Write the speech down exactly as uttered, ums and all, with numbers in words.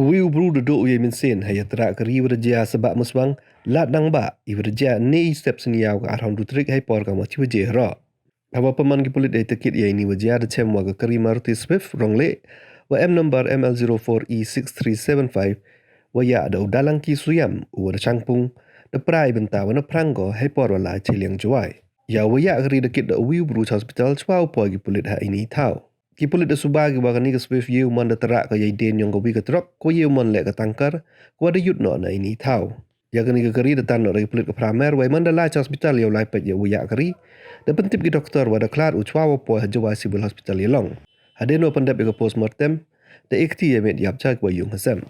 Uwi u bru da dooh u yei mynsiem hei yatrah kari wa da jia ha Sabah Muswang, Ladnangbah, iwa da jia ynne i step sniaw ka arphaw ynru tarik hei por ka ma chi waje haroh. Hawa pynman ki pulit yei takit ya ini wa jia, da chem wa ka kari Maruti Swift rongleh wa M number M L zero four E six three seven five, wa yah da u Dalangki Suyam, uwa da changpung, da pra i bynta wa na phrang ko hei por wa lai chiliang Jowai. Ya wa yah kari da kit da uwi u bru cha hospital chwa u poi ki pulit ha ini i thaw. Ki pulit da suba ki wa kani ka Swift ye u man da trah ka yei dien yong kawi ka truck, ko ye u man leh ka tanker, ko wa da yut noh na ini i thaw. Ya kani ka kari da tan noh da ki pulit ka Pramer, wei man da lai cha hospital ya u lai peit ya u yah kari, da pyntip ki doktor wa da khlad u chwa wa poi ha Jowai Civil Hospital ya long. Hadien wa pyndep ya ka postmortem, da e kti ya met yap cha ki wa yung ha sem.